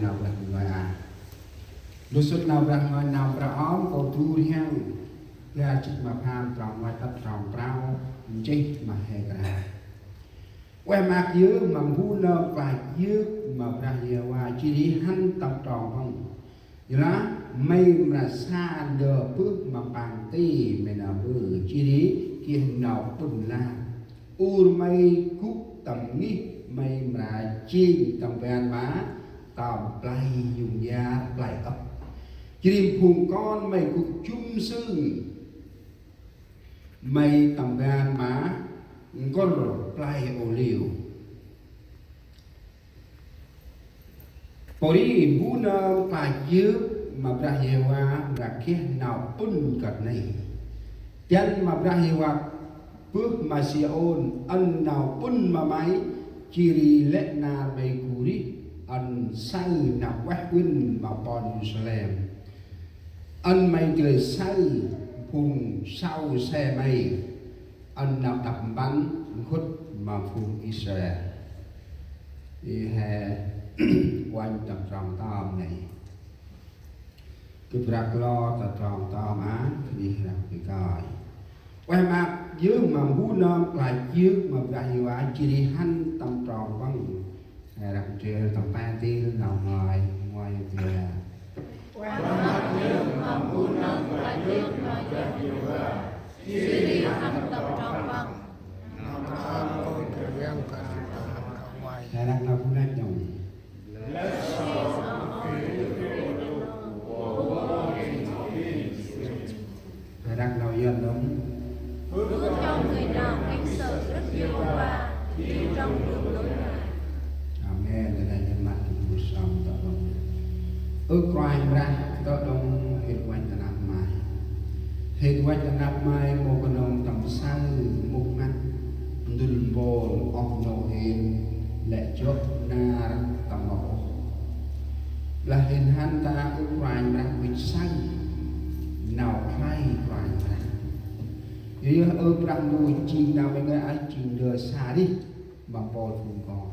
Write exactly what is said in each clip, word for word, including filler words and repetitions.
Nau Brah Ndu ngơi a. Lŭ sŭt Nau Brah Ndu ngơi, Nau Brah Ơm, kô̆ du rhiăng bar jê̆t ma pham, trong nguay tât trong prao, nchih ma he kra. Ueh maak yơh ma mbu nơm klach yơk ma Brah Yêhôva, jêh ri hăn tâm trong păng. Yorlah may mra sa ndơ bơh ma Păng ti may nơm ơ, jêh ri geh nau pŭn lam. Ur may gŭ tâm ngih, may mra jêng tâm ban ma tâm play yŭng yar play âk. Jêh ri phung kon may gŭ jŭm sưng, may tâm ban ma n'gor play ôliu. Pô ri mbu nơm klach yơk ma Brah Yêhôva mra geh nau pŭn kơt nây. Dăn ma Brah Yêhôva bơh ma Siôn, ăn nau pŭn ma may, jêh ri lĕ nar may gŭ rêh ăn saơ nau ueh uĭn ma ƀon Yêrusalem. Ăn may dơi saơ phung sau se may, ăn nau đăp mpăn nkhŭt ma phung Israel. Ri he uănh tâm trong tơm nây. Gâp rnăk lor ta trong tơm a, ri rnăk bi kơi. Ueh maak yơh ma mbu nơm klach yơk ma Brah Yêhôva, jêh ri hăn tâm trong păng. He rnăk ndrel tâm pe ntil nau ngơi, ngơi bia. Ueh maak yơh ma mbu nơm klach yơk ma Brah Yêhôva, jêh ri hăn tâm trong păng. He rnăk nau bu năch dŏng. He rnăk nau Yuăn dŏng. Phước cho người nào kính sợ Đức Giê-hô-va, đi trong đường lối Ngài. Amen. Tơ nây nhăn măt tu bu sâm tơ dŏng. Ơ Kôranh Brah, tơ dŏng hên văch ta năp may. Hên văch ta năp may mâu knŏng tâm saơ, mŭk ngăt, ndŭl mpôl, oh nô hên, lĕ jŏk nar tâm mâp ôh. Lah hên hăn ta ơ Kôranh Brah văch saơ nau khlay Kôranh Brah. Yơh ơ Brah Ndu, jêng nau may ngơi a jêng ndơ sa rêh ma mpôl phung kon.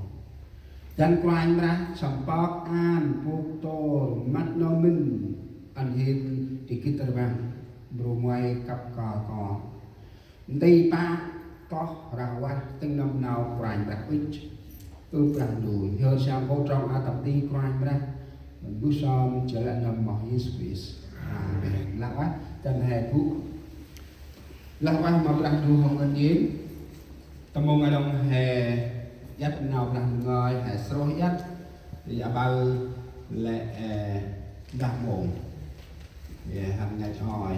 Dăn Kôranh Brah săm pơk an, bôk tôr, măt nau mĭn, ăn hên ti gĭt rbăng, mro nguay kăp kơl kon. Nti pă kloh rah vah tĭng nâm nau Kôranh Brah ŭch. Ơ Brah Ndu, nhhơr siăm kô̆ trong a tâm ti Kôranh Brah. Mbơh sơm jêh lĕ nâm moh Yêsu Krist. Amen. Lah ueh, dăn he gŭ. Lah ueh ma Brah Ndu hŏng ngăn jên. Tâm mông a dŏng he iăt nau Brah Ndu ngơi, he srôh iăt. Ri aƀaơ lĕ, ê, dah mông. Ê, hăn ngai choi.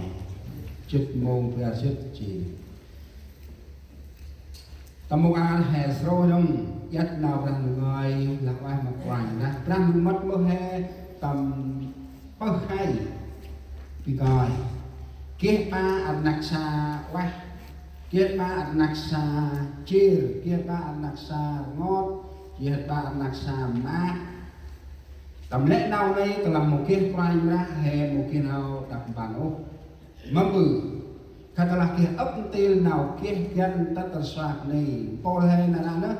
Jât mông bar jât jêng. Tâm mông a he srôh dŏng, iăt nau Brah Ndu ngơi, lah ueh ma Kôranh Brah. Brah Ndu mât mơh he tâm pơh khay. Bi kơi. Geh ƀă rnăk sa ueh. Geh ƀă rnăk sa jêr. Geh ƀă rnăk sa rngot. Geh ƀă rnăk sa maak. Tâm lĕ nau nây, tơlah mâu geh Kôranh Brah, he mâu geh nau đăp mpăn ôh. Mâm ƀư. Khă tơlah geh âk ntil nau geh găn tât rsuak nây, mpôl he nar aơ nơh,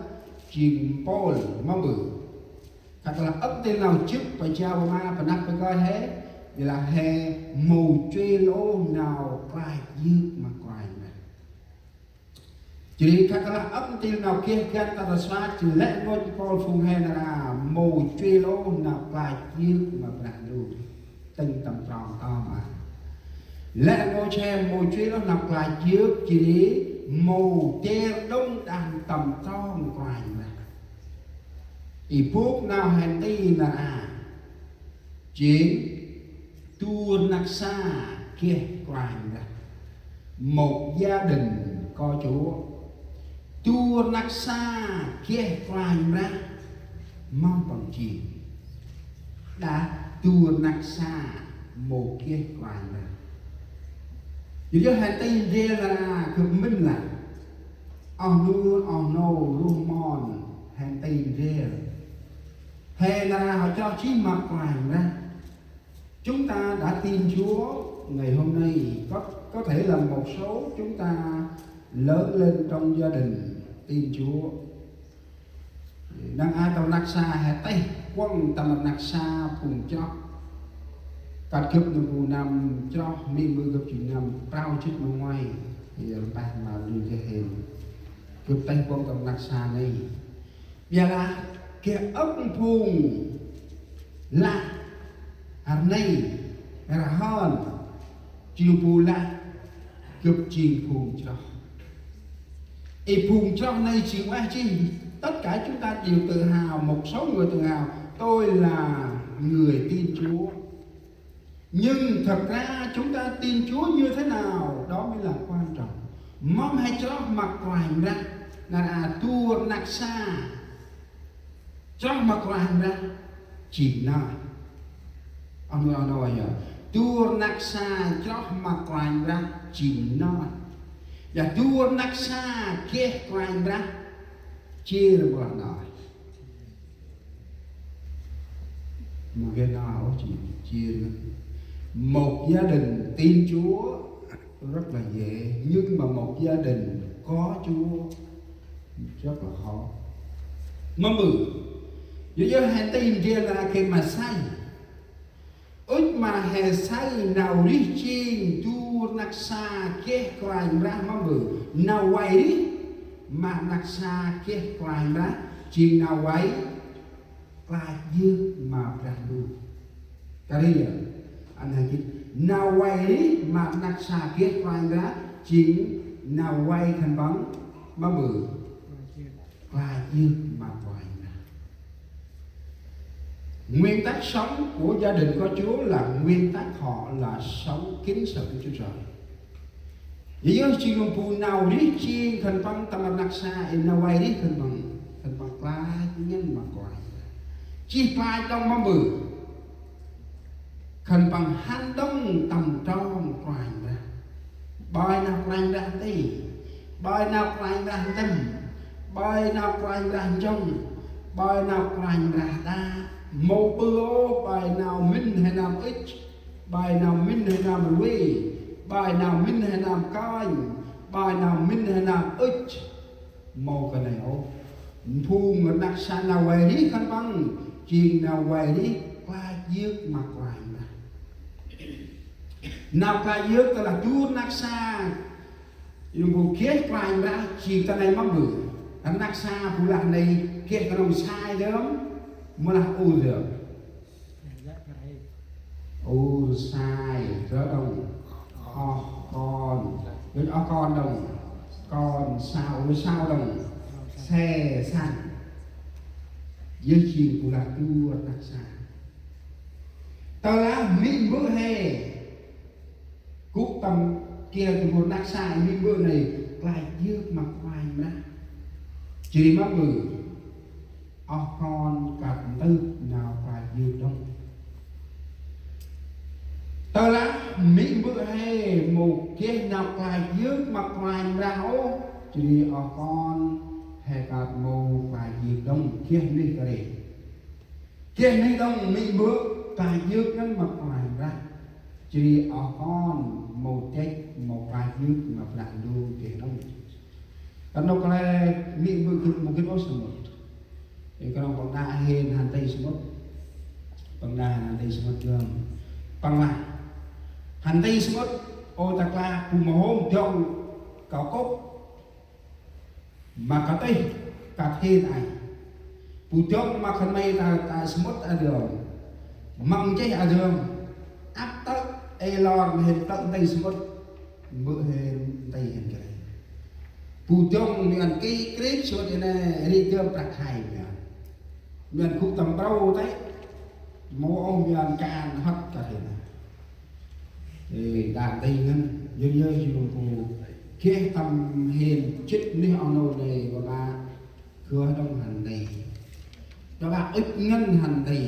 jêng mpôl mâm ƀư. Khă tơlah âk ntil nau jâk pa jao ma, pa năp pa kơi he, ƀiălah he mâu chuêl ôh nau klach yơk ma Kôranh Brah. Jêh ri khă tơlah âk ntil nau geh găn tât rsuak, jêh lĕ rngôch mpôl phung he nar aơ mâu chuêl ôh nau klach yơk ma Brah Ndu. Tĭng tâm trong tơm a. Lĕ rngôch he mâu chuêl ôh nau klach yơk, jêh ri mâu der đŏng đah tâm trong Kôranh Brah. I bôk nau he nti nar aơ. Jêng du rnăk sa geh Kôranh Brah. Một gia đình có Chúa. Du rnăk sa geh Kôranh Brah. Mâm păng jêng. Đah du rnăk sa mâu geh Kôranh Brah. Jêh ri he nti ndrel nar aơ gâp mĭn lah. Oh nô, oh nô, ruh mon, he nti ndrel. He nar aơ hŏ chroh jêh ma Kôranh Brah. Chúng ta đã tin Chúa, ngày hôm nay có, có thể là một số chúng ta lớn lên trong gia đình tin Chúa. Năng ai tâm rnăk sa he têh kuŏng tâm rnăk sa phung chroh. Kăt gâp nơm bu năm chroh, mê̆ mbơ̆ gâp jêng năm prao jê̆t ma nguay. Yor mpeh ma lư geh hên. Gâp têh kuŏng tâm rnăk sa nây. Ƀiălah geh âk phung lah rnê rhơn, jêng bu lah gâp jêng phung chroh. Ê, phung chroh nây jêng ueh jêh. Tất cả chúng ta đều tự hào, một số người tự hào, tôi là người tin Chúa. Nhưng thật ra chúng ta tin Chúa như thế nào, đó mới là quan trọng. Mâm he chroh ma Kôranh Brah, nar a du rnăk sa chroh ma Kôranh Brah jêng nơh. Ơ, nô, nô, ya. Du rnăk sa chroh ma Kôranh Brah jêng nơh. Ya, du rnăk sa geh Kôranh Brah jêr ma nơh. Một gia đình tin Chúa rất là dễ, nhưng mà một gia đình có Chúa rất là khó. Mâm bư, yor yor he tin Brah lah geh ma say. Ŭch ma he say nau rêh jêng du rnăk sa geh Kôranh Brah, mâm bư, nau vay rêh ma rnăk sa geh Kôranh Brah jêng nau vay klach yơk ma Brah Ndu. Kơt ri, ăn he gĭt, nau vay rêh ma rnăk sa geh Kôranh Brah jêng nau vay khân păng, mâm bư, klach yơk ma Kôranh Brah. Nguyên tắc sống của gia đình có Chúa là nguyên tắc họ là sống kính sợ Đức Chúa Trời. Yor yor jêng nơm bu nau rêh jêng khân păng tâm rnăk sa, ê, nau vay rêh khân păng, khân păng klach ngăn ma Kôranh. Jêh klach đŏng, mâm bư, khân păng hăn đŏng tâm trong Kôranh Brah. Ƀơi nau Kôranh Brah nti, ƀơi nau Kôranh Brah ntĭm, ƀơi nau Kôranh Brah njŏng, ƀơi nau Kôranh Brah đă, mâu ƀư ôh ƀơi nau mĭn he nơm ŭch, ƀơi nau mĭn he nơm rvê, ƀơi nau mĭn he nơm kơnh, ƀơi nau mĭn he nơm ŭch. Mâu kơt nây ôh. Phung rnăk sa nau vay rêh khân păng jêng nau vay rêh klach yơk ma Kôranh Brah. Nau klach yơk tơlah du rnăk sa yor bu geh Kôranh Brah jêng ta nây, mâm bư, rnăk sa bu lah nây geh knŏng sai dơm, mâu lah ur dơm. Ur, sai, rơ đŏng. Oh kon. Yor oh kon đŏng. Kon, sau, ur, sau đŏng. Se, săn. Yor jêng bu lah du rnăk sa. Tơlah mê̆ mbơ̆ he gŭ tâm kiơ, tâm bu rnăk sa, mê̆ mbơ̆ nây klach yơk ma Kôranh Brah, jêh ri mâm bư, oh kon kơt ntŭk nau klach yơk đŏng. Tơlah mê̆ mbơ̆ he mâu geh nau klach yơk ma Kôranh Brah ôh, jêh ri oh kon he kơt mâu klach yơk đŏng, geh neh kơt ri. Geh neh đŏng mê̆ mbơ̆ klach yơk ngăn ma Kôranh Brah, jêh ri oh kon mâu chêch, mâu klach yơk ma Brah Ndu geh đŏng. Kơt nôk kăl e mê̆ mbơ̆ gĭt mâu gĭt ôh samƀŭt. Ê, knŏng păng đă hên hăn nti samƀŭt. Păng đă hên hăn nti samƀŭt dơm. Păng lah hăn nti samƀŭt, ôi ta klach bu mâu hôm dŏng kâo kŭp ma kơt tih, kơt hên ay. Bu dŏng ma khân may ta, ta samƀŭt a dơm, măng nchih a dơm, ăp tơ̆ ê lor ma hên tơ̆ nti samƀŭt, mbơ̆ hên nti hên kơt e. Bu dŏng mĭn ăn kri kri samƀŭt ê nê, ri dơm prăk khay mĭn ăn. Mĭn ăn gŭ tâm brâu tê̆, mâu ôh mĭn ăn kan hăt kơt hên ay. Ê, đă nti ngăn, yor yor jêng nơm bu geh tâm hên jê̆t neh oh nô nê, ƀa ƀă geh đŏng hăn nti. Ƀa ƀă ŭch ngăn hăn nti.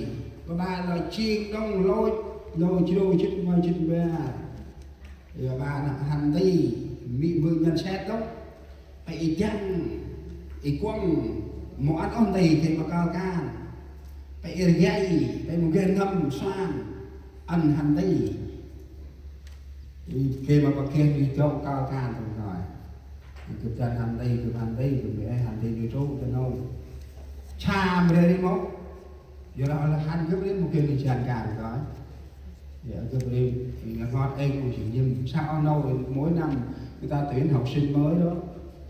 Ƀa ƀă lŏ jêng đŏng lôch, lôch jrô jê̆t ma jê̆t bar. Ƀa ƀă năp hăn nti, mê̆ mbơ̆ ngăn sét đŏng. Pă i dăng, i kuŏng, mâu ăn ôh nti gay ma kơl kan. Pă i rgay, pă mâu geh nơm suan, ăn hăn nti. I gay ma pă geh i dŏng kơl kan tâm ngơi. Gâp dăn hăn nti, gâp hăn nti, gâp mê hăn nti nui trôk ta nô. Sa mre ri mâu. Yor lah, hăn gâp ri mâu geh jan kan kơnh. Yor gâp ri, ngot êng mâu jêng nhĭm. Sa oh nô, mỗi năm người ta tuyển học sinh mới đó,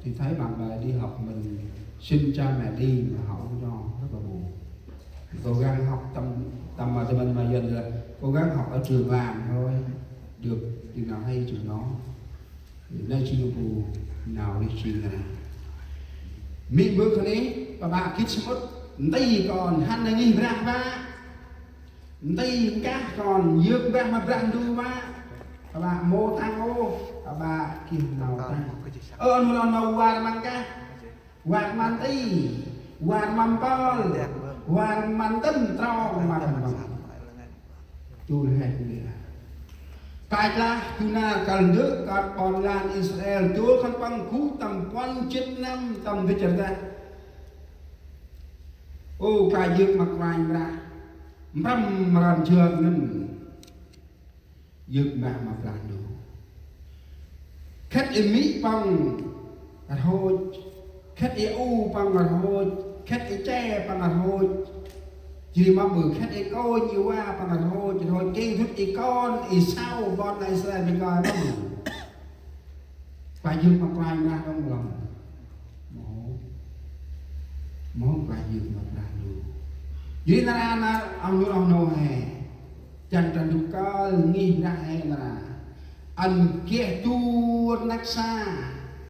thì thấy bạn bè đi học, mình xin cha mẹ đi mà họ không cho, rất là buồn. Cố gắng học tâm, tâm mà tụi mình mà dần là cố gắng học ở trường làng thôi, được trường nào hay trường đó. Nây jêng bu nau rêh jêng nây. Mê̆ bơh khân ay, aƀă gĭt samƀŭt, nti kon hăn nây ngih Brah aƀă. Nti nkah kon yơk Brah ma Brah Ndu aƀă. Aƀă mâu tăng ôh, aƀă geh nau tăng. Ơ, nô nô nô war ma nkah. War ma nti, war ma mpơl, war ma ntĭm trong ma khân păng. Dôl hĕ nê. Klach lah du nar kăl ndơ kơt ƀon lan Israel dôl khân păng gŭ tâm puăn jât năm tâm dĭch rdah. Ô, klach yơk ma Kôranh Brah. Mprăm mrăn jơk ngăn. Yơk mbah ma Brah Ndu. Khât i mê̆ păng rhôch, khât i u păng rhôch, khât i che păng rhôch. Jêh ri ma bơ khât i kônh i va păng rhôch, rhôch geh dŭt i kon i sau ƀon Israel Mê kơi ma bơ. Klach yơk ma Kôranh Brah đŏng lŏng. Mâu. Mâu klach yơk ma Brah Ndu. Jêh ri nar aơ nar oh nô oh nô he. Jan ta ndŭk kơl ngih Brah he nar aơ. Ăn geh du rnăk sa.